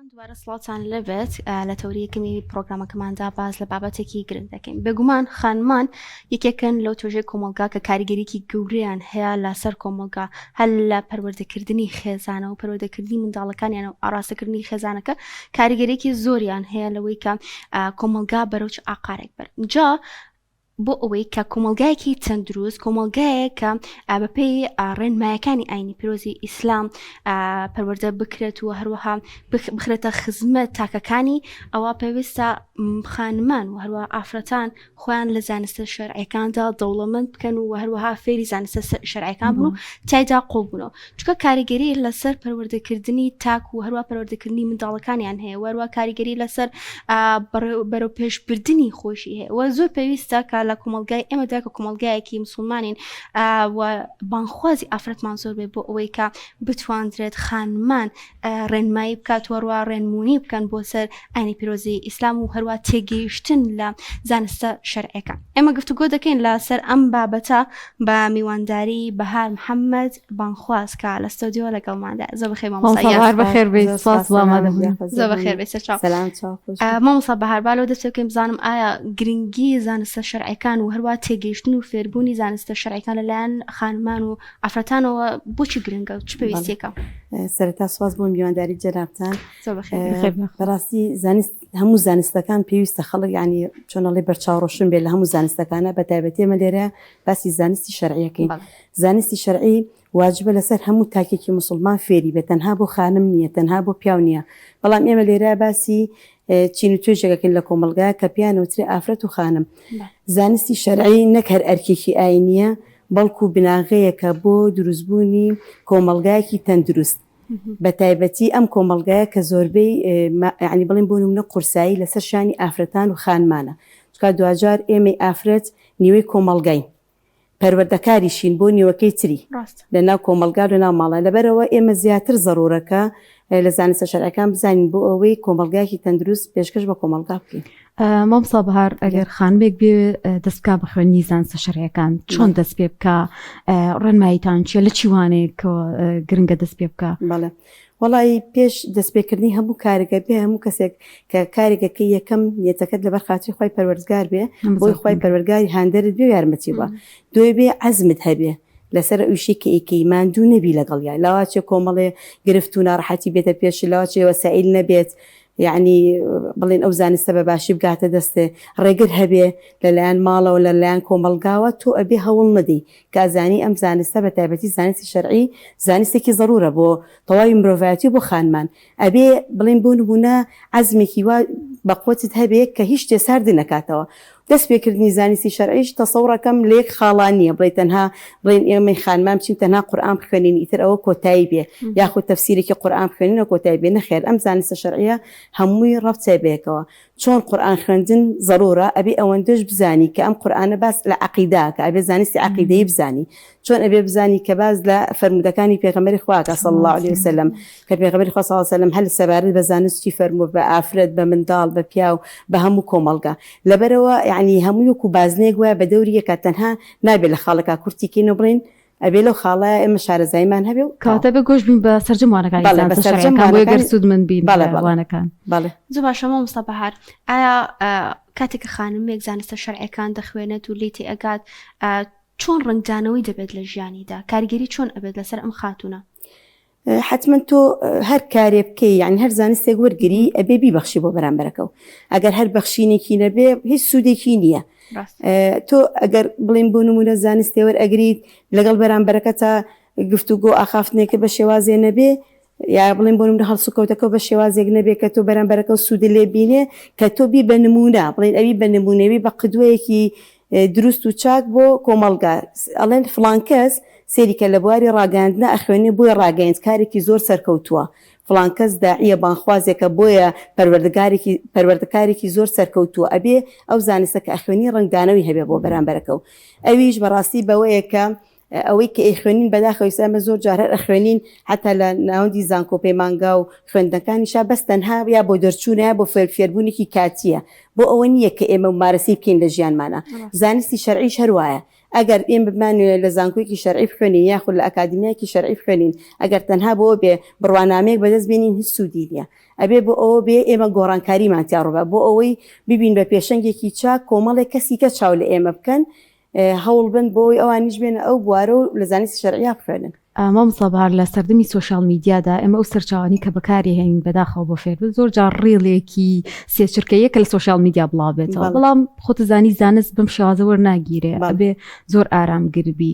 دووبارە سڵاوتان لێبێت لە تەوری یەکەمی پرۆگرامەکەماندا باس لە بابەتێکی گرنگ دەکەین بێگومان خانمان یەکێکن لەو توێژەی کۆمەڵگا کە کاریگەریکی گەورەیان هەیە لەسەر کۆمەڵگا هەر لە پەروەردەکردنی خێزانە و پەروەردەکردنی منداڵەکانیان و ئاراستەکردنی خێزانەکە کاریگەریکی زۆریان هەیە لەوەی کە کۆمەڵگا بەرەو چ ئاقارێک بەر جا بۆ ئەوەی کە کۆمەڵگایەکی تەندروست، کۆمەڵگایەک کە بەپێی ڕێنمایەکانی ئاینی پیرۆزی ئیسلام پەروەردە بکرێت و هەروەها بخرێتە خزمەت تاکەکانی ئەوە پێویستە خانمان و هەروە ئافرەتان خۆیان لە زانستە شەرعەکاندا دەوڵەمەند بکەن و هەروەها فێری زانستە شەرعەکان بن و تایدا قوڵ بوونەوە چونکە کاریگەری لەسەر پەروەردەکردنی تاک و هەروە پەروەردەکردنی منداڵەکانیان هەیە وەروە کاریگەری لەسەر بەرەو پێشبردننی خۆشی هەیە وە زۆر پێویستە کە لە کۆمەلگای ئێمەدا کە کۆمەلگایەکی مسلمانین و بانخوازی ئافرەتمان زۆر بێ بۆ ئەوەی کە بتواندرێت خانمان ڕێنمایی بکات وەڕوا ڕێنمونی بکەن بۆ سەر ئاینی پیرۆزی ئیسلام و هەروە تێگەیشتن لە زانستە شەرعەکان ئێمە گفتوگۆ دەکەین لەسەر ئەم بابەتە بە میوانداری بەهار محەممەد بانخواز کە لە ستۆدیۆ لەگەڵماندا زۆر بەخێر مامۆستا مامۆستا بەهار بەخێر بێیت زۆر سپاس سپاس بۆ سەلام ئامادەبوون. گیان زۆر بەخێر بێیت سەرچاو سەلام چاو خۆش ئا، مامۆستا بەهار با لەوە دەست پێ بکەین بزانم ئایا گرنگی زانستە شەرعیەکان و هەروا تێگەیشتن و فێربوونی زانستە شەرعیەکان لەلایەن خانمان و ئافرەتانەوە بۆچی گرنگە و چ پێویستیەکە؟ سەرەتا سپاس بۆ میوانداری جەنابتان. زۆر بەخێر بێیت. بەخێر بێن. بەڕاستی زانست هەموو زانستەکان پێویستە خەڵک یانی چۆن ئەڵێ بەرچاو ڕۆشن بێت لە هەموو زانستەکانە بە تایبەتی ئێمە لێرە باسی زانستی شەرعیەکەین زانستی شەرعی واجبە لەسەر هەموو تاکێکی موسڵمان فێری بێت تەنها بۆ خانم نییە تەنها بۆ پیاو نییە بەڵام ئێمە لێرە باسی چین و توێژێکەکەین لە کۆمەڵگا کە پێیان وترێ ئافرەت و خانم زانستی شەرعی نەک هەر ئەرکێکی ئاینیە بەڵکو بناغەیەکە بۆ دروستبوونی کۆمەڵگایەکی تەندروست بە تایبەتی ئەم کۆمەڵگایە کە زۆربەی یانی بڵێن بۆ نمونە قورسایی لەسەر شانی ئافرەتان و خانمانە چونکە دواجار ئێمەی ئافرەت نیوەی کۆمەڵگاین پەروەردەکاریشین بۆ نیوەکەی تری لە ناو کۆمەڵگا و لە ناو ماڵە لەبەرئەوە ئێمە زیاتر زەرورەکە لە زانستە شەرعەکان بزانین بۆ ئەوەی کۆمەڵگایەکی تەندروست پێشکەش بە کۆمەڵگا بکەین. مامۆستا بەهار ئەگەر خانمێک بێ دەست بکا بە خوێندنی زانستە شەرعیەکان چۆن دەست پێ بکا ڕێنماییتان چیە لە چی وانەیەکەوە گرنگە دەست پێ بکا؟ بەڵێ وەڵایی پێش دەستپێکردنی هەموو کارێک بێ هەموو کەسێک کە کارێکەکەی یەکەم نیەتەکەت لەبەر خاتری خوای پەروەردگار بێ بۆی خوای پەروەردگاری هاندەرت بێ و یارمەتی بە دوێ بێ عەزمت هەبێ لەسەر ئەو ئیشەی کە ئەیکەی ماندوو نەبی لەگەڵیا لەواچێ کۆمەڵێ گرفت و ناڕەحەتی بێتە پێشت لەواچێ وەسائیل نەبێت یەعنی بڵێن ئەو زانستە بە باشی بگاتە دەستێ ڕێگر هەبێ لەلایەن ماڵەوە لەلایەن کۆمەڵگاوە تۆ ئەبێ هەوڵ نەدەی کە ئەزانی ئەم زانستە بە تایبەتی زانستی شەرعی زانستێکی زەرورە بۆ تەواوی مرۆڤایەتی و بۆ خانمان ئەبێ بڵێن بۆ نمونە عەزمێکی وا بە قوتت هەبێ کە هیچ شتێ سارد نەکاتەوە دەست پێکردنی زانستی شەرعیش تەسەوڕەکەم لە یەک خاڵا نییە بڵێی تەنها بڵێین ئێمەی خانمان بچین تەنها قورئان بخوێنین ئیتر ئەوە کۆتایی بێ یاخود تەفسیرێکی قورئان بخوێنین و کۆتایی بێ نەخێر ئەم زانستە شەرعیە هەمووی ڕەبتە بەیەکەوە چۆن قورئان خوێندن زەرورە ئەبێ ئەوەندەش بزانی کە ئەم قورئانە باس لە عەقیدە ئەکا ئەبێ زانستی عەقیدەیی بزانی چۆن ئەبێ بزانی کە باس لە فەرموودەکانی پێغەمبەری خوا ئەکا صلی اللە علیە وسلم کە پێغەمبەری خوا صلی اللە علیە وسلم هەر سەبارەت بە زانست چی فەرمووە بە ئافرەت بە منداڵ بە پیاو بە هەموو کۆمەڵگا لەبەرئەوە یەعنی هەمووی وەکو بازنەیەک وایە بە دەوری یەکا تەنها نابێ لە خاڵێکا کورتی کەین و بڵێین ئەبێ لەو خاڵە ئێمە شارەزاییمان هەبێ و کەواتە بێ گۆش بین بە سەرجەم وانەکانی بەڵێ بە زانستە سەرجەم شەرعیەکان بۆیە گەر وانەکانی سوودمەند بین بەڵێ لە بەڵێ وانەکان. بەڵێ. زۆر باشە مامۆستا بەهار ئایا کاتێک کە خانمێک زانستە شەرعیەکان دەخوێنێت و لێی تێئەگات چۆن ڕەنگدانەوەی دەبێت لە ژیانیدا کاریگەری چۆن ئەبێت لەسەر ئەم خاتوونە؟ حەتمەن تۆ هەر کارێ بکەی یانی هەر زانستێک وەرگری ئەبێ بیبەخشی بۆ بەرامبەرەکە و ئەگەر هەر بەخشینێکی نەبێ هیچ سوودێکی نییە تۆ ئەگەر بڵێن بۆ نمونە زانستێ وەرئەگریت لەگەڵ بەرامبەرەکە تا گفتوگۆ ئاخافتنێکە بە شێوازێ نەبێ یا بڵێن بۆ نمونە هەڵسوکەوتەکە بە شێوازێک نەبێ کە تۆ بەرامبەرەکە و سوودی لێ بینێ کە تۆ بی بە نمونە بڵێن ئەوی بە نمونەوی بە قدوەیەکی دروست و چاک بۆ کۆمەڵگا ئەڵێن فڵان کەس سەیری کە لە بواری ڕاگەیاندنا ئەخوێنێ بۆیە ڕاگەیەندکارێکی زۆر سەرکەوتووە فڵان کەس داعیە بانگخوازێکە بۆیە پەروەردگارێکی پەروەردەکارێکی زۆر سەرکەوتووە ئەبێ ئەو زانستە کە ئەخوێنی ڕەنگدانەوەی هەبێ بۆ بەرامبەرەکە و ئەویش بەڕاستی بەوەیە کە ئەوەی کە ئەیخوێنین بەداخەوە ئیستا ئێمە زۆر جار هەر ئەخوێنین حەتا لە ناوەندی زانکۆ پەیمانگا و خوێندنەکانیشا بەس تەنها یا بۆ دەرچوونە یا بۆ فێر فێربوونێکی کاتییە بۆ ئەوە نییە کە ئێمە ممارەسەی بکەین لە ژیانمانا زانستی شەرعیش هەر وایە. ئەگەر ئێمە بمانەوێ لە زانکۆیەکی شەرعی بخوێنین یاخود لە ئەکادیمیایەکی شەرعی بخوێنین ئەگەر تەنها بۆ ئەوە بێ بڕوانامەیەک بەدەست بێنین هیچ سوودی نییە. ئەبێ بۆ ئەوە بێ ئێمە گۆڕانکاریمان تیا ڕووبا بۆ ئەوەی ببین بە پێشەنگێکی چاک کۆمەڵێک کەسی کە چاو لە ئێمە بکەن هەوڵ بن بۆ ئەوەی ئەوانیش بێنە ئەو بوارە و لە زانستی شەرعیا بخوێنن. مامۆستا بەهار لە سەردەمی سۆشیال میدیادا ئێمە ئەو سەرچاوانەی کە بەکاری هێنین بەداخەوە بۆ فێربوون زۆر جار reel ێکی سێ چرکەیە کە لە سۆشیال میدیا بڵاو بێتەوە بەڵام خۆت زانی زانست بەم شێوازە وەرناگیرێ ئەبێ زۆر ئارامگربی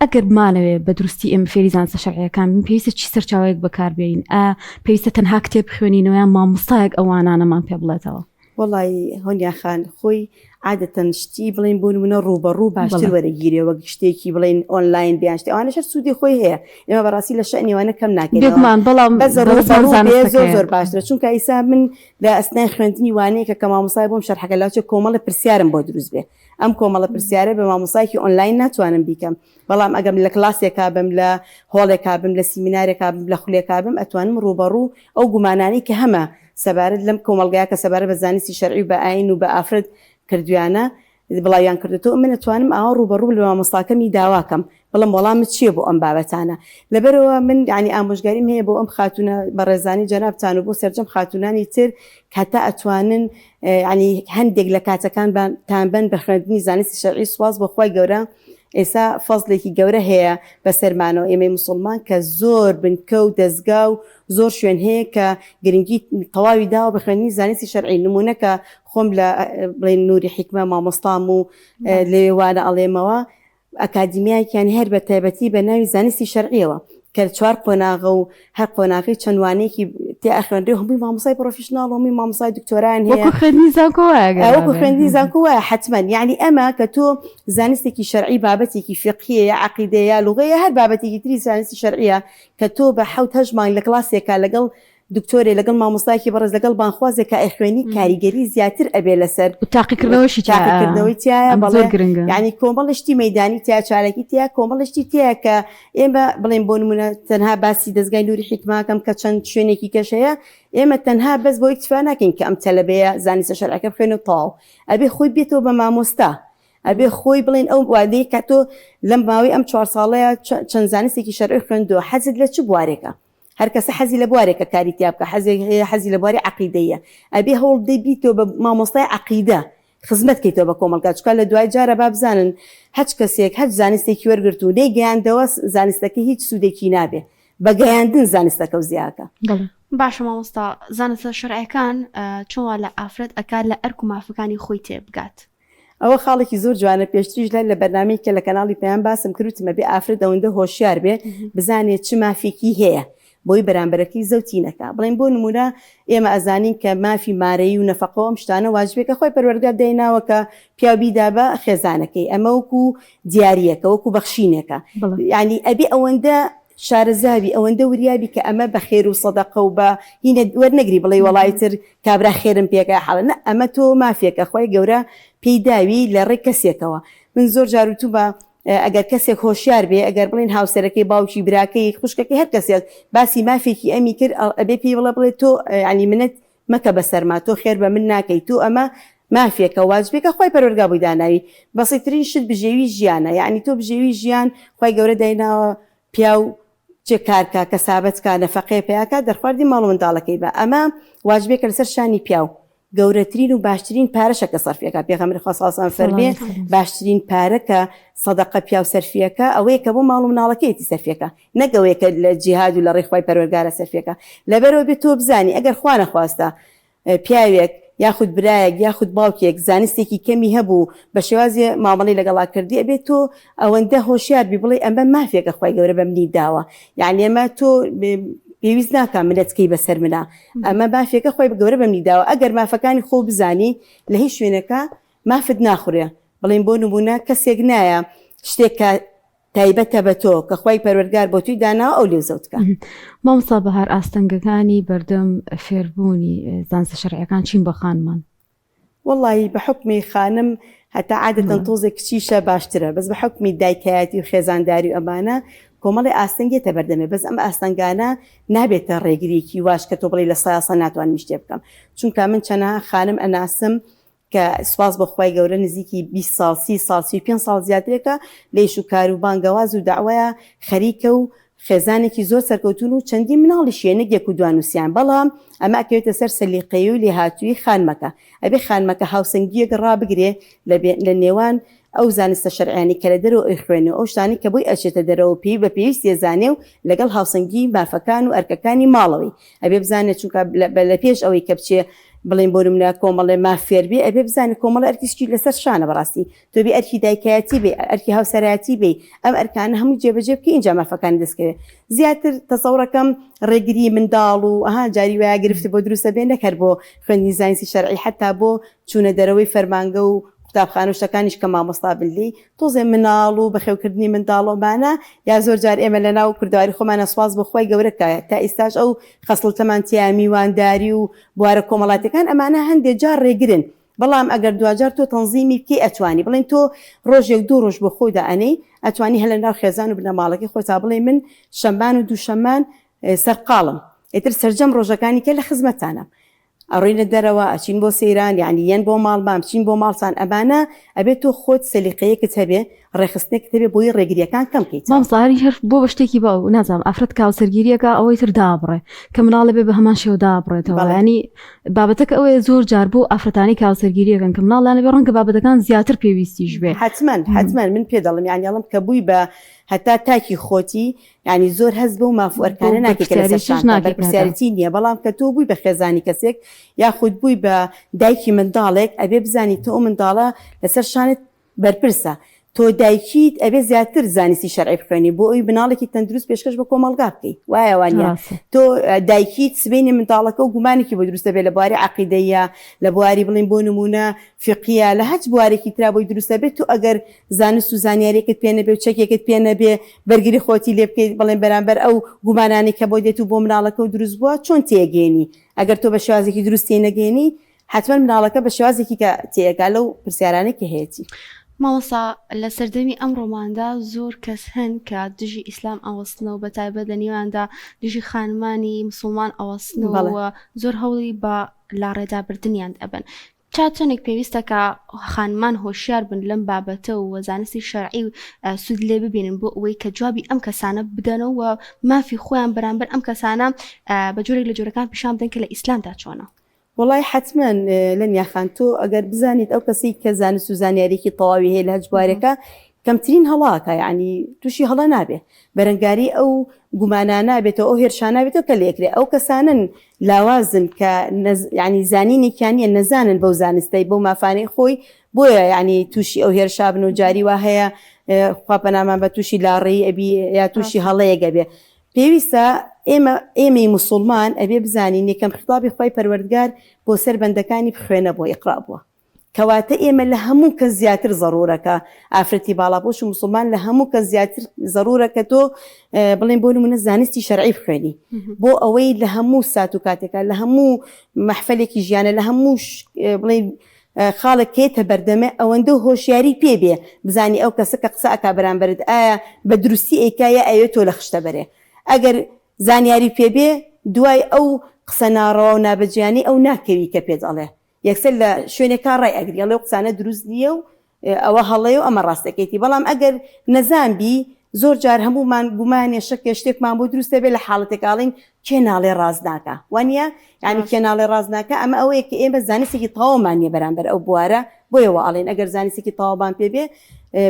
ئەگەر بمانەوێ بە دروستی ئێمە فێری زانستە شەرعیەکان بین پێویستە چی سەرچاوەیەک بەکاربێنین ئا پێویستە تەنها کتێب بخوێنینەوە یان مامۆستایەک ئەو وانانەمان پێ بڵێتەوە؟ وەڵایی هۆنیا خان خۆی عادەتەن شتی بڵێین بۆ نمونە ڕووبەڕوو باشتر وەرەگیرێ وەک شتێکی بڵێین ئۆنلاین بیان شتی ئەوانەش هەر سوودی خۆی هەیە ئێمە بەڕاستی لە شەئنی ئەوانە کەم ناکەینەوە بێگومان بەڵام بەس ڕووبەڕوو بێ زۆر زۆر باشترە چونکە ئیسا من لە ئەسنای خوێندنی وانەیەکە کە مامۆستای بۆم شەرحەکە لاچێ کۆمەڵە پرسیارم بۆ دروست بێ ئەم کۆمەڵە پرسیارە بە مامۆستایەکی ئۆنلاین ناتوانم بیکەم بەڵام ئەگەم لە کلاسێکا بم لە هۆڵێکا بم لە سیمینارێکا بم لە خولێکا بم ئەتوانم ڕووبەڕوو ئەو گومانانەی کە هەمە سەبارەت لەم کۆمەڵگایە کە سەبارەت بە زانستی شەرعی و بە ئایین و بە ئافرەت کردویانە بڵاویان کردۆتەوە من ئەتوانم ئاوا ڕووبەڕوو لە مامۆستاکەمی داواکەم بڵێم وەڵامت چییە بۆ ئەم بابەتانە لەبەرئەوە من یانی ئامۆژگاریم هەیە بۆ ئەم خاتوونە بەڕێزانی جەنابتان و بۆ سەرجەم خاتوونانی تر هەتا ئەتوانن یانی هەندێک لە کاتەکان تان بەن بە خوێندنی زانستی شەرعی سوپاس بۆ خوای گەورە ئێسا فەزلێکی گەورە هەیە بەسەرمانەوە ئێمەی موسڵمان کە زۆر بنکە و دەزگا و زۆر شوێن هەیە کە گرنگی تەواوی داوە بە خوێندنی زانستی شەرعی نمونە کە خۆم لە بڵێن نوری حیکمە مامۆستام و لەوێ وانە ئەڵێمەوە ئەکادیمیایەکیان هەر بە تایبەتی بە ناوی زانستی شەرعیەوە کە چوار قۆناغە و هەر قۆناغی چەند وانەیەکی تێ ئەخوێنرێ و هەمووی مامۆستای professional و هەمووی مامۆستای دکتۆرایان هەیە وەکو خوێندنی زانکۆ وایە گەر وەکو وابێ. خوێندنی زانکۆ وایە حەتمەن یعنی ئەمە کە تۆ زانستێکی شەرعی بابەتێکی فیقهیە یا عەقیدەیە یا لوغەیە یا هەر بابەتێکی تری زانستی شەرعیە کە تۆ بە حەوت هەشت مانگ لە کلاسێکا لەگەڵ دکتۆرێ لەگەڵ مامۆستایەکی بەڕێز لەگەڵ بانگخوازێکا ئەیخوێنی کاریگەری زیاتر ئەبێ لەسەر و تاقیکردنەوەشی تیایە تاقیکردنەوەی تیایە ئەمە بەڵێ زۆر گرنگە یعنی کۆمەڵێ شتی مەیدانی تیایە چالاکی تیایە کۆمەڵێ شتی تیایە کە ئێمە بڵێین بۆ نمونە تەنها باسی دەزگای نوری حیکمە کەم کە چەند شوێنێکی کەش هەیە ئێمە تەنها بەس بۆ ئیکتفا ناکەین کە ئەم تەلەبەیە زانستە شەرعەکە بخوێنێ و تەواو ئەبێ خۆی بێتەوە بە مامۆستا ئەبێ خۆی بڵێن ئەو وادەی کە تۆ لەم ماوەی ئەم چوار ساڵەیە چەند زانستێکی شەرعی خوێندووە حەزت لە چ بوارێکە هەر کەسە حەزی لە بوارێکە کاری تیا بکا حەزێک هەیە حەزی لە بواری عەقیدەیە ئەبێ هەوڵ بدەی بیتەوە بە مامۆستای عەقیدە خزمەت کەیتەوە بە کۆمەڵگا چونکە لە دوای جارە با بزانن هەچ کەسێک هەچ زانستێکی وەرگرت و نەیگەیاندەوە زانستەکەی هیچ سوودێکی نابێ بە گەیاندن زانستەکە و زیاکە. بەڵێ. باشە مامۆستا زانستە شەرعیەکان چۆن وا لە ئافرەت ئەکات لە ئەرک و مافەکانی خۆی تێبگات؟ ئەوە خاڵێکی زۆر جوانە پێشتریش لە لە بەرنامەی کە لە کەناڵی پەیام باسم کرد وتم ئەبێ ئافرەت ئەوەندە هۆشیار بێ بزانێ چ مافێکی هەیە بۆی بەرامبەرەکەی زەوتی نەکا بڵێن بۆ نمونە ئێمە ئەزانین کە مافی مارەیی و نەفەقە و ئەم شتانە واجبێکە خوای پەروەردگار دایناوە کە پیاو بیدا بە خێزانەکەی ئەمە وەکو دیاریەکە وەکو بەخشینێکە یعنی ئەبێ ئەوەندە شارەزابی ئەوەندە وریابی کە ئەمە بە خێر و سەدەقە و بە هینە وەرنەگری بڵێی وەڵا ئیتر کابرا خێرم پێکا حاڵە نا ئەمە تۆ مافێکە خوای گەورە پێی داوی لە ڕێی کەسێکەوە من زۆر جار وتومە ئەگەر کەسێک هۆشیار بێ ئەگەر بڵێن هاوسەرەکەی باوکی براکەی خوشکەکەی هەر کەسێک باسی مافێکی ئەمی کرد ئەبێ پێی بڵێ بڵێ تۆ یعنی منەت مەکە بەسەرما تۆ خێر بە من ناکەی تۆ ئەمە مافێکە واجبێکە خوای پەروەردگار بۆی داناوی بەسیترین شت بژێوی ژیانە یەعنی تۆ بژێوی ژیان خوای گەورە دایناوە پیاو چێ کار کا کەسابەت کا نەفەقەیە پەیا کا دەرخواردی ماڵ و منداڵەکەی با ئەمە واجبێکە لەسەر شانی پیاو گەورەترین و باشترین پارەشە کە سەرفیەکە پێغەمبەری خوا صلی الله علیه و سلم فەرمێ باشترین پارە کە سەدەقە پیاو سەرفیەکە ئەوەیە کە بۆ ماڵ و مناڵەکەیەتی سەرفیەکە نەک ئەوەیە کە لە جیهاد و لە ڕێی خوای پەروەرگارە سەرفیەکە لەبەرئەوە بێ تۆ بزانی ئەگەر خوا نەخواستە پیاوێک یاخود برایەک یاخود باوکێک زانستێکی کەمی هەبوو بە شێوازێ مامەڵەی لەگەڵا کردی ئەبێ تۆ ئەوەندە هۆشیار بی بڵێی ئەمە مافێکە خوای گەورە بە منی داوە یعنی ئەمە تۆ پێویست ناکا منەت کەی بەسەر منا ئەمە مافێکە خوای گەورە بە منی داوە ئەگەر مافەکانی خۆ بزانی لە هیچ شوێنێکا مافت ناخورێ بڵێین بۆ نمونە کەسێک نایە شتێک کە تایبەتە بە تۆ کە خوای پەروەردگار بۆ توی داناوە ئەو لێو زەوت کە. مامۆستا بەهار ئاستەنگەکانی بەردەم فێربوونی زانستە شەرعیەکان چین بۆ خانمان؟ وەڵایی بە حوکمی خانم هەتا عادەتەن تۆزێک کچیشە باشترە بەس بە حوکمی دایکایەتی و خێزانداری و ئەمانە کۆمەڵی ئاستەنگ یەتە بەردەمێ بەس ئەم ئاستەنگانە نابێتە ڕێگریەکی واش کە تۆ بڵێی لە سایاسە ناتوانم شتێ بکەم چونکە من چەنەها خانم ئەناسم. کە سوپاس بۆ خوای گەورە نزیکی 20 ساڵ 30 ساڵ 35 ساڵ زیاترێکە لە ئیش و کار و بانگەواز و دەعوەیا خەریکە و خێزانێکی زۆر سەرکەوتوون و چەندین مناڵیشی هەیە نەک یەک و دوان و سیان بەڵام ئەمە ئەکەوێتە سەر سەلیقەیی و لێهاتوویی خانمەکە ئەبێ خانمەکە هاوسەنگییەک ڕابگرێ لە لە نێوان ئەو زانستە شەرعیانەی کە لە دەرەوە ئەیخوێنێ و ئەو شتانەی کە بۆی ئەچێتە دەرەوە و پێی بە پێویستی ئەزانێ و لەگەڵ هاوسەنگی مافەکان و ئەرکەکانی ماڵەوەی ئەبێ بزانێ چونکە لە پێش ئەوەی کە بچێ بڵێین بۆ نمونە کۆمەڵێ ماف فێر بێ ئەبێ بزانێ کۆمەڵێ ئەرکیشی لەسەر شانە بەڕاستی تۆ بێ ئەرکی دایکایەتی بێ ئەرکی هاوسەرایەتی بێ ئەم ئەرکانە هەمووی جێبەجێ بکەی ئینجا مافەکانی دەست کەوێ زیاتر تەسەوڕەکەم ڕێگری منداڵ و ئەها جاری وایە گرفت بۆ دروستە بێ نەک هەر بۆ خوێندنی زانستی شەرعی حەتا بۆ چوونە دەرەوەی فەرمانگە و قوتابخانە و شتەکانیش کە مامۆستا بن لێی تۆزێ مناڵ و بەخێوکردنی منداڵ و ئەمانە یا زۆر جار ئێمە لە ناو کوردەواری خۆمانە سوپاس بۆ خوای گەورە کە تا ئیستاش ئەو خەسڵەتەمان تیایە میوانداری و بوارە کۆمەڵاتیەکان ئەمانە هەندێ جار ڕێگرن بەڵام ئەگەر دواجار تۆ تەنزیمی بکەی ئەتوانی بڵێن تۆ ڕۆژێک دوو ڕۆژ بۆ خۆی دائەنێی ئەتوانی هەر لە ناو خێزان و بنەماڵەکەی خۆتا بڵێی من شەممان و دووشەممان سەرقاڵم ئیتر سەرجەم ڕۆژەکانی کە لە خزمەتتانم ئەڕۆینە دەرەوە ئەچین بۆ سەیران یانی یەن بۆ ماڵمان بچین بۆ ماڵتان ئەمانە ئەبێ تۆ خۆت سەلیقەیەکت هەبێ ڕێکخستنێکت هەبێ بۆی ڕێگریەکان کەم کەیتەوە. مامۆستا هەر هەر بۆ بە شتێکی باو نازانم ئافرەت کە هاوسەرگیریەکە ئەوەی تر دابڕێ کە مناڵێ بێ بە هەمان شێوە دابڕێتەوە بەڵێ. یانی بابەتەکە ئەوەیە زۆر جار بۆ ئافرەتانی کە هاوسەرگیریەکەن کە مناڵیان هەبێ ڕەنگە بابەتەکان زیاتر پێویستیش بێ. حەتمەن حەتمەن من پێ دەڵێم یانی ئەڵێم کە بووی بە هەتا تاکی خۆتی یانی زۆر هەست بەو ماف و ئەرکانە ناکەی کە لەسەر شانتە، بەرپرسیارێتی نییە، بەڵام کە تۆ بووی بە خێزانی کەسێک یاخود بووی بە دایکی منداڵێک ئەبێ بزانی تۆ ئەو منداڵە لەسەر شانت بەرپرسە، تۆ دایکیت ئەبێ زیاتر زانستی شەرعی بخوێنی بۆ ئەوی مناڵێکی تەندروست پێشکەش بە کۆمەڵگا بکەی وایە وانە تۆ دایکیت سبەینێ منداڵەکە و گومانێکی بۆ دروست دەبێت لە بواری عەقیدەیە لە بواری بڵێین بۆ نموونە فیقیە لە هەچ بوارێکی ترا بۆی دروست دەبێت تۆ ئەگەر زانست و زانیاریەکت پێ نەبێ و چەکێکت پێ نەبێ بەرگری خۆتی لێ بکەیت بەڵێن بەرامبەر ئەو گومانانەی کە بۆ دێت و بۆ مناڵەکە و دروست بووە چۆن تێگەێنی ئەگەر تۆ بە شێوازێکی دروست تێنەگەێنی حتمما مناڵەکە بە شێوازێکی کە تێگا لەو پرسیارانەی کە هەیەتی. مامۆستا لە سەردەمی ئەمڕۆماندا زۆر کەس هەن کە دژی ئیسلام ئەوەستنەوە بە تایبەت لە نێویاندا دژی خانمانی مسوڵمان ئەوەستنەوە زۆر هەوڵی بە لاڕێدابردنیان ئەبەن تا چەندێک پێویستە کە خانمان هۆشیار بن لەم بابەتە و زانستی شەرعی و سوود لێ ببینن بۆ ئەوەی کە جوابی ئەم کەسانە بدەنەوە و مافی خۆیان بەرامبەر ئەم کەسانە بە جۆرێک لە جۆرەکان پیشان بدەن کە لە ئیسلامدا چۆنە؟ وەڵای حەتمەن لەنیا خان تۆ ئەگەر بزانیت ئەو کەسەی کە زانست و زانیاریەکی تەواوی هەیە لە هەچ بوارێکا کەمترین هەڵە ئەکا یەعنی توشی هەڵە نابێ بەرەنگاری ئەو گومانانە بێتەوە ئەو هێرشانە بێتەوە کە لێکرێ ئەو کەسانەن لاوازن کە یعنی زانینێکیان نیە نەزانن بەو زانستەی بەو مافانەی خۆی بۆیە یعنی تووشی ئەو هێرشا بن و جاری وا هەیە خوا پەنامان بە تووشی لاڕێی ئەبی یا تووشی هەڵەیەک ئەبێ پێویستە ئێمە ئێمەی موسوڵمان ئەبێ بزانین یەکەم خیتابی خوای پەروەردگار بۆ سەر بەندەکانی بخوێنە بۆ اقرا بووە کەواتە ئێمە لە هەموو کەس زیاتر زەڕوورە کە ئافرەتی باڵاپۆش و موسوڵمان لە هەموو کەس زیاتر زەڕوورە کە تۆ بڵێن بۆ نمونە زانستی شەرعی بخوێنی بۆ ئەوەی لە هەموو سات و کاتێکا لە هەموو مەحفەلێکی ژیانە لە هەموو بڵێن خاڵێک کێتە بەردەمێ ئەوەندە هۆشیاری پێ بێ بزانی ئەو کەسە کە قسە ئەکا بەرامبەرت ئایا بە دروستی ئەیکا یا ئەیەوێ تۆ لە خشتە بەرێ ئەگەر زانیاری پێ بێ دوای ئەو قسە ناڕەوا و نابەجێیانەی ئەو ناکەوی کە پێت ئەڵێ یەکسەر لە شوێنێکا ڕای ئەگری ئەڵێ ئەو قسانە دروست نییە و ئەوە هەڵەیە و ئەمە ڕاستەکەیتی بەڵام ئەگەر نەزان بی زۆر جار هەموومان گومانێ شەکێ شتێکمان بۆ دروست دەبێت لە حاڵەتێکا ئەڵێین کێ ناڵێ ڕاست ناکا وانیە یانی کێ ناڵێ ڕاست ناکا ئەمە ئەوەیە کە ئێمە زانستێکی تەواومان نییە بەرامبەر ئەو بوارە بۆیە وا ئەڵێن ئەگەر زانستێکی تەواومان پێ بێ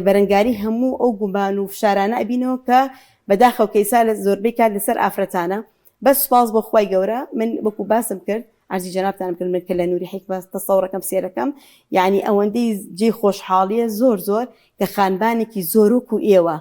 بەرەنگاری هەموو ئەو گومان و فشارانە ئەبینەوە کە بەداخەوە کە ئیسا لە زۆربەی کات لەسەر ئافرەتانە بەس سوپاس بۆ خوای گەورە من وەکو باسم کرد عەرزی جەنابتانم کرد من کە لە نوری حیکمە تەسەوڕەکەم سێرەکەم یعنی ئەوەندەی جێی خۆشحاڵیە زۆر زۆر کە خانمانێکی زۆر وەکو ئێوە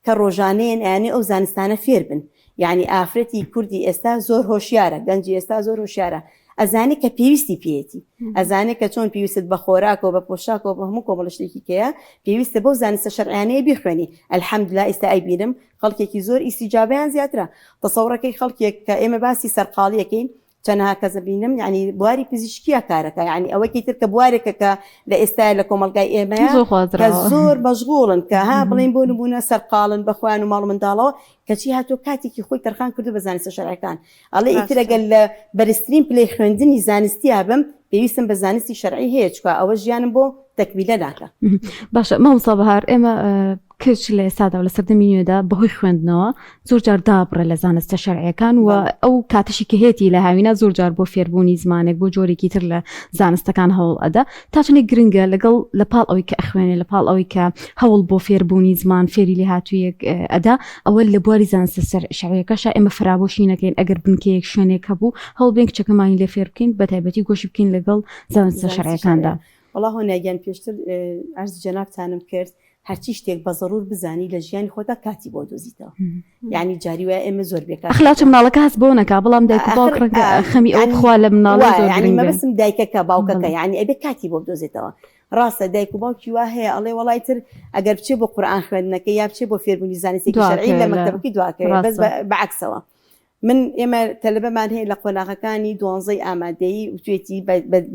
کە ڕۆژانەیەن ئەیانەوێ ئەو زانستانە فێر بن یعنی ئافرەتی کوردی ئێستا زۆر هۆشیارە گەنجی ئێستا زۆر هۆشیارە ئەزانێ کە پێویستی پێیەتی ئەزانێ کە چۆن پێویستت بە خۆراکەوە بە پۆشاکەوە بە هەموو کۆمەڵە شتێکی کەیە پێویستە بەو زانستە شەرعیانەیە بیخوێنی الحمدلله ئێستا ئەیبینم خەڵکێکی زۆر ئیستیجابەیان زیاترە تەسەوڕەکەی خەڵکێک کە ئێمە باسی سەرقاڵیەکەین چەنەها کەس ئەبینم یعنی بواری پزیشکیە کارەکە یعنی ئەوەکی تر کە بوارێکە کە لە ئێستایا لە کۆمەڵگای ئێمەیە زۆر کە خوازراوە زۆر مەشغوڵن کە ها بڵێن بۆ نمونە سەرقاڵن بە خۆیان و ماڵ و منداڵەوە. کەچی هاتووە کاتێکی خۆی تەرخان کردو بە زانستە شەرعەکان ئەڵێ ئیتر ئەگەر لە بەرزترین پلەی خوێندنی زانستیا بم پێویستم بە زانستی شەرعی هەیە چکا ئەوە ژیانم بۆ تەکمیلە ناکا. باشە مامۆستا بەهار ئێمە کچ لە ئێستادا و لە سەردەمی نوێدا بەهۆی خوێندنەوە زۆر جار دابڕێ لە زانستە شەرعیەکان و ئەو کاتەشی کە هێتی لە هاوینا زۆر جار بۆ فێربوونی زمانێک بۆ جۆرێکی تر لە زانستەکان هەوڵ ئەدا تا چەندێک گرنگە لەگەڵ لە پاڵ ئەوەی کە ئەخوێنێ لە پاڵ ئەوەی کە هەوڵ بۆ فێربوونی زمان فێری لێهاتوویەک ئەدا ئەوە لە بواری زانستە سەر شەرعیەکەشا ئێمە فەرامۆشی نەکەین ئەگەر بنکەیەک شوێنێک هەبوو هەوڵ بێن کچەکەمانی لێ فێر بکەین بە تایبەتی گۆشی بکەین لەگەڵ زانستە زانستی شەرعیەکاندا. شەرعیە وەڵا هۆنیا گیان پێشتر عەرزی جەنابتانم کرد هەرچی شتێک بە زەرور بزانی لە ژیانی خۆتا کاتی بۆ دۆزیتەوە یعنی جاری وایە ئێمە زۆر بێکات ئەخ لاچە مناڵەکە هەست بۆ نەکا بەڵام دایک و باوک ئاخر ڕەنگە خەمی ئەوە بخوا لە مناڵە وایە زۆر یعنی گرنگ بێ. مەبەستم دایکەکە باوکەکە بەڵێ. یعنی ئەبێ کاتی بۆ بدۆزێتەوە ڕاستە دایک و باوکی وا هەیە ئەڵێ وەڵای تر ئەگەر بچێ بۆ قورئان خوێندنەکەی یا بچێ بۆ فێربوونی زانستێکی شەرعی دواکەوێ لە لە مەکتەبەکەی دواکەوێ بەس ڕاستە. بە عەکسەوە من ئێمە تەلەبەمان هەیە لە قۆناغەکانی دوانزەی ئامادەیی وتوێتی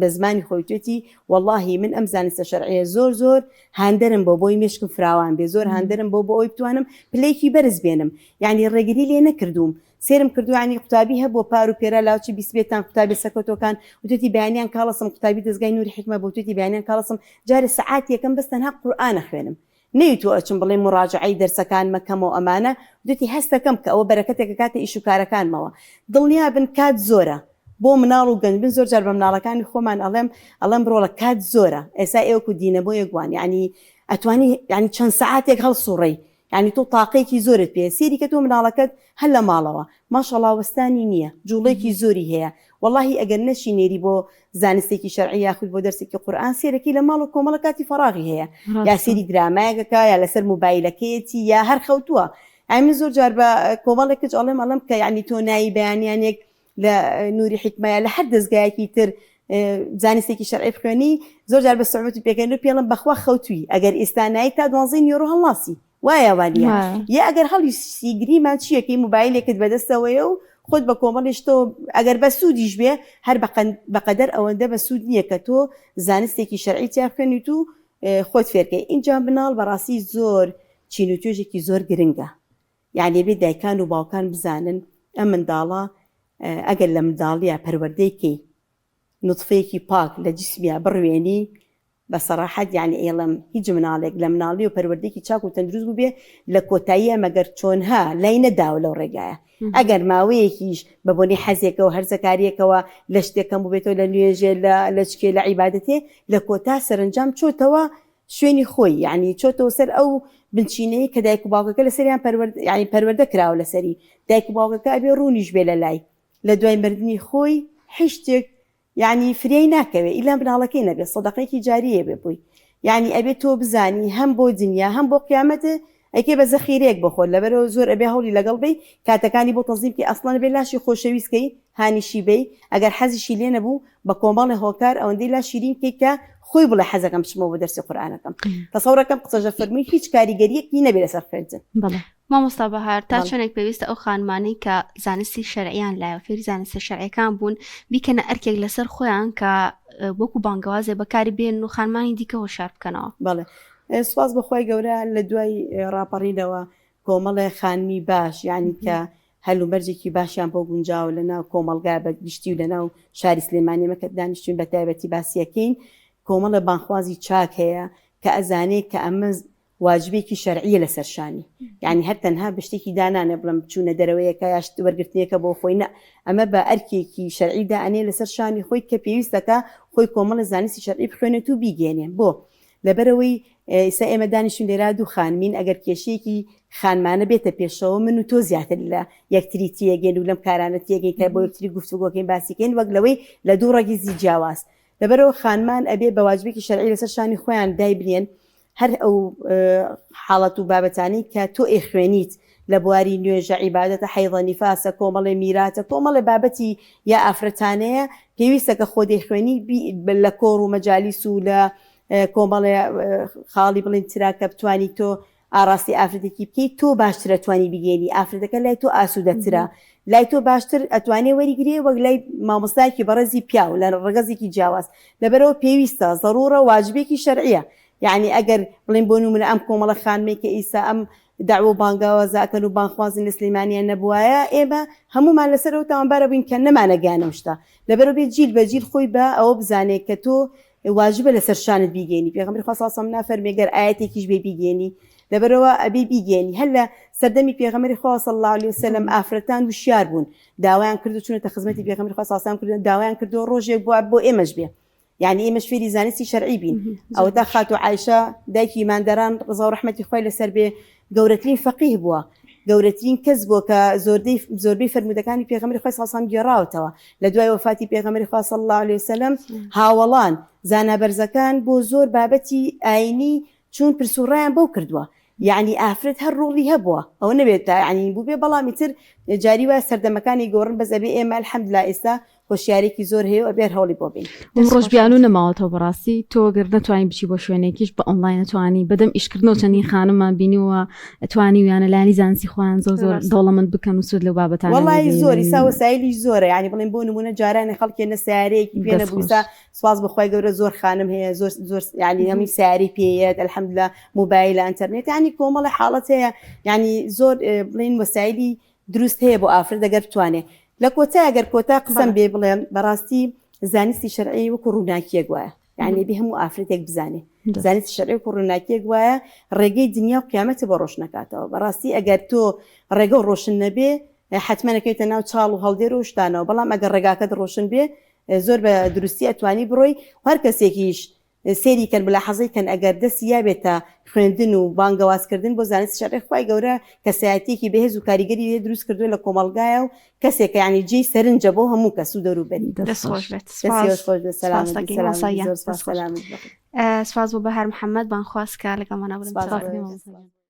بە زمانی خۆی وتوێتی وەڵاهی من ئەم زانستە شەرعیە زۆر زۆر هاندەرم بۆ بۆی مێشکم فراوان بێ زۆر هاندەرم بۆ بۆ ئەوی بتوانم پلەیەکی بەرز بێنم یعنی ڕێگری لێ نەکردووم سێرم کردو ینی قوتابی هەبووە پار و پێرا لاوچی بیسبێتان قوتابی سەرکەوتوەکان وتوێتی بەیانیان کاڵەسم قوتابی دەزگای نوری حیکمە بۆ وتوێتی بەیانیان کاڵەسم جارێ سەعات یەکەم بەس تەنها قورئان ئەخوێنم نەیوتووە ئەچم بڵێی موڕاجەعەی دەرسەکانمە کەمەوە ئەمانە، وتویەتی هەستەکەم کە ئەوە بەرەکەتێک ئەکاتە ئیش و کارەکانمەوە. دڵنیا بن کات زۆرە بۆ مناڵ و گەنج، من زۆر جار بە مناڵەکانی خۆمان ئەڵێم، ئەڵێم ڕۆڵە کات زۆرە، ئێستا ئێوە کو دینەمۆیەک وان یەعنی ئەتوانی یەعنی چەند سەعاتێک هەڵسوڕێی، یەعنی تۆ تاقەیەکی زۆرت پێیە، سەیری کە تۆ مناڵەکەت هەر لە ماڵەوە ماشەڵا وەستانی نییە، جوڵەیەکی زۆری هەیە، وەڵاهی ئەگەر نەشی نێری بۆ زانستێکی شەرعی یاخود بۆ دەرسێکی قورئان سێرەکی لە ماڵ و کۆمەڵە کاتی فەراغی هەیە یا سێری درامایەک ئەکا یا لەسەر موبایلەکەیەتی یا هەر خەوتووە ئەی من زۆر جار بە کۆمەڵێک کچ ئەڵێم ئەڵێم کە یعنی تۆ نایی بەیانیانێک لە نوری حیکمە یا لە هەر دەزگایەکی تر زانستێکی شەرعی بخوێنی زۆر جار بە سعوبەت و پێکەنین و پێڵم بەخوا خەوتووی ئەگەر ئێستا نایی تا دوانزەی نیوەڕۆ هەڵناسی وایە وانیە یا ئەگەر هەڵیسی گریمان چیەکەی موبایلێکت بەدەستەوەیە و خۆت بە کۆمەڵی شتەوە ئەگەر بە سوودیش بێ هەر بەقەدەر ئەوەندە بە سوود نییە کە تۆ زانستێکی شەرعی تیا بخوێنیت و خۆت فێرکەی ئینجا مناڵ بەڕاستی زۆر چین و توێژێکی زۆر گرنگە یعنی بێ دایکان و باوکان بزانن ئەم منداڵە ئەگەر لە منداڵیە پەروەردەی کەی نوتفەیەکی پاک لە جسمیا بڕوێنی بە سەراحەت یانی ئەیڵێم هیچ مناڵێک لە مناڵی و پەروەردەیەکی چاک و تەندروست بووبێ لە کۆتاییا مەگەر چۆنها لای نەداوە لەو ڕێگایە ئەگەر ماوەیەکیش بە بۆنەی حەزێکەوە هەرزەکاریەکەوە لە شتێک کەم بووبێتەوە لە نوێژێ لە لەچکێ لە عیبادەتێ لە کۆتا سەرەنجام چۆتەوە شوێنی خۆی یعنی چۆتەوە سەر ئەو بنچینەی کە دایک و باوکەکە لەسەریان پەروەرد یعنی پەروەردە کراوە لەسەری دایک و باوکەکە ئەبێ ڕوونیش بێ لە لای لە دوای مردنی خۆی هیچ شتێک یانی فریای ناکەوێ ئیلا مناڵەکەی نەبێ سەدەقەیەکی جاریە بێ بۆی یانی ئەبێ تۆ بزانی هەم بۆ دنیا هەم بۆ قیامەت ئەیکەی بە زەخیرەیەک بۆ خۆت لەبەرئەوە زۆر ئەبێ هەوڵی لەگەڵ بەی کاتەکانی بۆ تەنزیم کەی ئەسڵەن ئەبێ لاشی خۆشەویست کەی هانیشی بەی ئەگەر حەزیشی لێ نەبوو بە کۆمەڵێ هۆکار ئەوەندەی لا شیرین کەی کە خۆی بڵێ حەزەکەم بچمەوە بۆ دەرسی قورئانەکەم تەسەورەکەم قسەژە فەرمووی هیچ کاریگەریەکی نەبێ لەسەر خوێندن. بەڵێ. مامۆستا بەهار تا چەندێک پێویستە ئەو خانمانەی کە زانستی شەرعیان لایە فێری زانستە شەرعیەکان بوون بیکەنە ئەرکێک لەسەر خۆیان کە وەکو بانگەوازێ بەکاری بێن و خانمانی دیکە هۆشار بکەنەوە؟ بەڵێ سوپاس بۆ خوای گەورە لە دوای ڕاپەڕینەوە کۆمەڵێ خانمی باش یعنی کە هەلومەرجێکی باشیان بۆ گونجاوە لە ناو کۆمەڵگا بە گشتی و لە ناو شاری سلێمانی ئێمە کە دانیشتوین بە تایبەتی باسیەکەین کۆمەڵێ بانخوازی چاک هەیە کە ئەزانێ کە ئەمە واجبێکی شەرعیە لەسەر شانی یانی هەر تەنها بە شتێکی دانانێ بڵێم چوونە دەرەوەیەکە یا شت وەرگرتنێکە بۆ خۆی نا ئەمە بە ئەرکێکی شەرعی دائەنێ لەسەر شانی خۆی کە پێویستەکە خۆی کۆمەڵی زانستی شەرعی بخوێنێت و بیگەێنێ بۆ لەبەرەوەی ئیستا ئێمە دانیشتین لێرا دوو خانمین ئەگەر کێشەیەکی خانمانە بێتە پێشەوە من و تۆ زیاتر لە یەکتری تێگەین و لەم کارانە تێگەین کە بۆ یەکتری گفتوگۆکەین باسیکەین وەک لەوەی لە دوو ڕەگیزی جیاواز لەبەرئەوە خانمان ئەبێ بە واجبێکی شەرعی لەسەر شانی خۆیان دایبنێن هەر ئەو حاڵەت و بابەتانەی کە تۆ ئەیخوێنیت لە بواری نوێژە عیبادەتە حەیضە نیفاسە کۆمەڵێ میراتە کۆمەڵێ بابەتی یا ئافرەتانەیە پێویستە کە خۆ دەیخوێنی لە کۆڕ و مەجالیس و لە کۆمەڵێ خاڵی بڵین ترا کە بتانی تۆ ئاڕاستەی ئافرەتێکی بکەیت تۆ باشتر ئەتوانی بیگەیەنی ئافرەتەکە لای تۆ ئاسوودەترە لای تۆ باشتر ئەتوانێ وەریگرێ وەک لای مامۆستایەکی بەڕێزی پیاو لە ڕەگەزێکی جیاواز لەبەرئەوە پێویستە زەڕوڕە واجبێکی شەرعیە یەعنی ئەگەر بڵێین بۆ نمونە ئەم کۆمەڵە خانمەی کە ئیسا ئەم دەعوە و بانگاوازە ئەکەن و بانگخوازن لە سلێمانیە نەبوایە ئێمە هەموومان لەسەر ئەو تاوانبارە بووین کە نەمانەگەیانە ئەو شتە لەبەرئەوە بێ جیل بە جیل خۆی بە ئەوە بزانێ کە تۆ واجبە لەسەر شانت بیگەینی پێغەمبەری خوا صلی اللە علیە و سلم نافەرمێ گەر ئایەتێکیش بێ بیگەینی لەبەرئەوە ئەبێ بیگەینی هەر لە سەردەمی پێغەمبەری خوا صلی اللە علیە و سلم ئافرەتان وشیار بوون داوایان کردو چونەتە خزمەتی پێغەمبەری خوا صلی اللە علیە و سلم کردو داوایان کردو ڕۆژێک بووە بۆ ئێمەش بێ یعنی ئێمەش فێری زانستی شەرعی بین ئەوەتا خاتوو عایشە دایکی ئیمانداران ڕزا و ڕەحمەتی خوای لەسەر بێ گەورەترین فەقیه بووە گەورەترین کەس بووە کە زۆربەی زۆربەی فەرموودەکانی پێغەمبەری خوای صلی الله علیه و سلم گێڕاوەتەوە لە دوای وەفاتی پێغەمبەری خوا صلی الله علیه وسلم هاوەڵان زانا بەرزەکان بۆ زۆر بابەتی ئاینی چوون پرس و ڕایان بەو کردووە یعنی ئافرەت هەر ڕۆڵی هەبووە ئەوە نەبێت تا یعنی بووبێ بەڵام ئیتر جاری وایە سەردەمەکانی گۆڕن بەس ئەبێ ئێمە الحمدلله ئێستا هۆشیارێکی زۆر هەیە و ئەبێ هەر هەوڵی بۆ بین. ئەمڕۆش بیانوو نەماوەتەوە بەڕاستی تۆ گەر نەتوانی بچی بۆ شوێنێکیش بە ئۆنلاین ئەتوانی بەدەم ئیشکردنەوە چەندین خانممان بینیوە توانیویانە لایەنی زانستی خۆیان زۆر زۆر دەوڵەمەند بکەن و سوود لەو بابەتانە وەڵی زۆر ئیسا وەسایلیش زۆرە یعنی بڵێن بۆ نمونە جارانی خەڵکێ نە سیارەیەکی پێ نەبوو ئیسا سپاس بۆ خوای گەورە زۆر خانم هەیە زۆر زۆر یعنی هەمووی سیارەی پێیەت الحمدلله مۆبایلە ئەنتەرنێت یعنی کۆمەڵی حاڵەت هەیە یعنی زۆر بڵێن وەسایلی دروست هەیە بۆ ئافرەت ئەگەر بتوانێ. لە کۆتای ئەگەر کۆتا قسەم بێ بڵێم بەڕاستی زانستی شەرعی وەکو ڕووناکیەک وایە یعنی بێ هەموو ئافرەتێک بزانێ زانستی شەرعی وەکو ڕووناکیەک وایە ڕێگەی دنیا و قیامەتە بۆ ڕۆشنەکاتەوە بەڕاستی ئەگەر تۆ ڕێگە و ڕۆشن نەبێ حتمما ئەکەویتە ناو چاڵ و هەڵدێر و شتانەوە بەڵام ئەگەر ڕێگاکەت ڕۆشن بێ زۆر بە دروستی ئەتوانی بڕۆی هەر کەسێکیش سەیری کەن ملاحەزەی کەن ئەگەر دەستی یابێتە خوێندن و بانگەواز کردن بۆ زانستی شەرعی خوای گەورە کەسایەتیەکی بەهێز و کاریگەری لێ دروست کردووە لە کۆمەڵگایا و کەسێکە یانی جێی سەرنجە بۆ هەموو کەس و دەوروبەری. دەست خۆش بێت دەستی سپاس خۆش بێت سپاس سەلامەت دەکەین سەلامەت مامۆستا گیان زۆر سپاس دەست خۆش سەلامەت سپاس بۆ بەهار محەممەد بانگخواز کە لەگەڵمانە بوون سپاس سپاس. بۆ.